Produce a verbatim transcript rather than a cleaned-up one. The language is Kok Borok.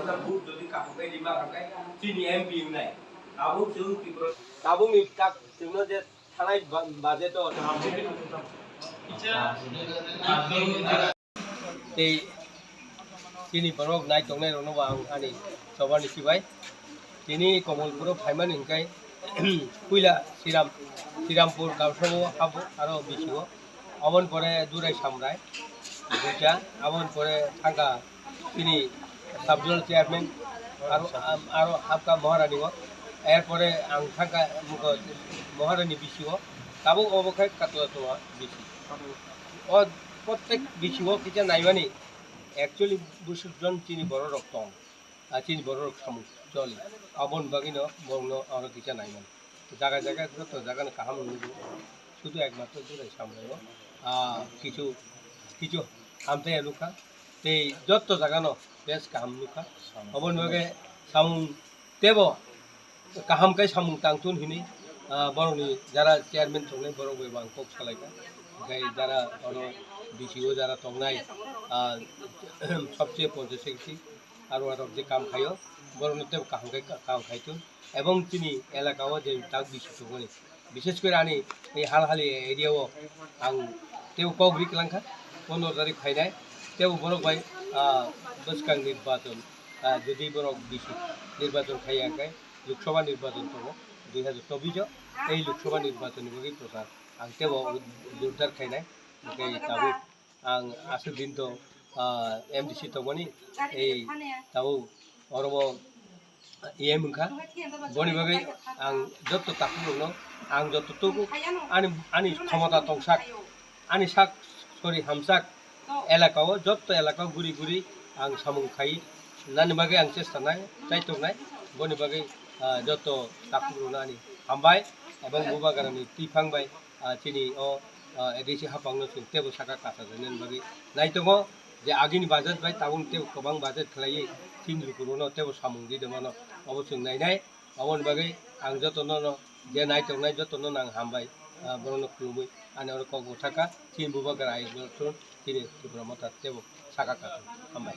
Vote jodi kaham khe rima hwnkhe chini M P wngnai. Tabuk chwng Tripura, tabukni tak chwngno je thanai ba-, budget o. Tei chini borok nai tongnai rokno bo ang ani choba ni sibai. Tini Komolpuro phaimani hwnkhe puila Sriram, Srirampur Gausao habo aro bisingo. Aboni pore Durai Samrai, duita. Aboni pore thangkha chini sub-zonal chairman, aro, aro habkha Maharani o. Erpore ang thangkha muko Maharani bisingo. Tabuk obo khe Katla tongo bisi. O prottek bisingo kisa naimani, actually bwswk jon chini borok rok tong. Ah, chini borok rok samung choli. Aboni bagwino borokno oro kisa naimani. Jaga jaga joto jagano kaham nugo. Sudu ekmatro Durai Samrai o, ah, kichu, kichu hamthai nukha. Tei joto jagano bes kaham nukha. Aboni bagwi samung tebo kaham khe samung tangthun hinwi, ah, borokni jara chairman tongnai borok bai bo ang kok salaikha. Hwnkhe jara oro B C O jara tongnai, ah, sobse ponchayat secretary, aro aro je kam khaio, borokno tebo kaham khe ka-, kam khaithun. Ebong chini elaka o je tak bisi tongmani, bishes kore ani ei Halhali area o ang tebo kok ri kwlangkha, pondro tarik phainai, tebo borok bai, ah, bwskang nirbachon, ah, jodi borok bisi nirbachon khaiya hwnkhe Lok Sabha nirbachon tongo dui hajar chobbish o, ei Lok Sabha nirbachon ni bagwi prochar ang tebo joddar khainai, hwnkhe tabuk ang aswk din to, ah, M D C tongmani, ei tabuk oro bo E M wngkha. Boni bagwi ang joto takhuk rokno, ang joto tuku ani, ani khomota tongsak, ani sak sori hamsak elaka o, joto elaka o guri guri ang samung khai nani bagwi ang chesta nai, chaitok nai. Boni bagwi, ah, joto takhuk rokno ani hambai, ebong bubagra ni twiphang bai, ah, chini o, ah, A D C haphang no chwng tebo saka kasa jainani bagwi nai tongo je agini budget bai tabuk tebo kwbang budget khlaiwi chini lukurokno tebo samung ri de mano, obo chwng nainai. Aboni bagwi ang jotono no je nai tongnai jotono no ang hambai, ah, borokno khulumwi ani oro kok bo saka chini bubagra ayuk chini Tipra Motha tebo saka kasa hambai.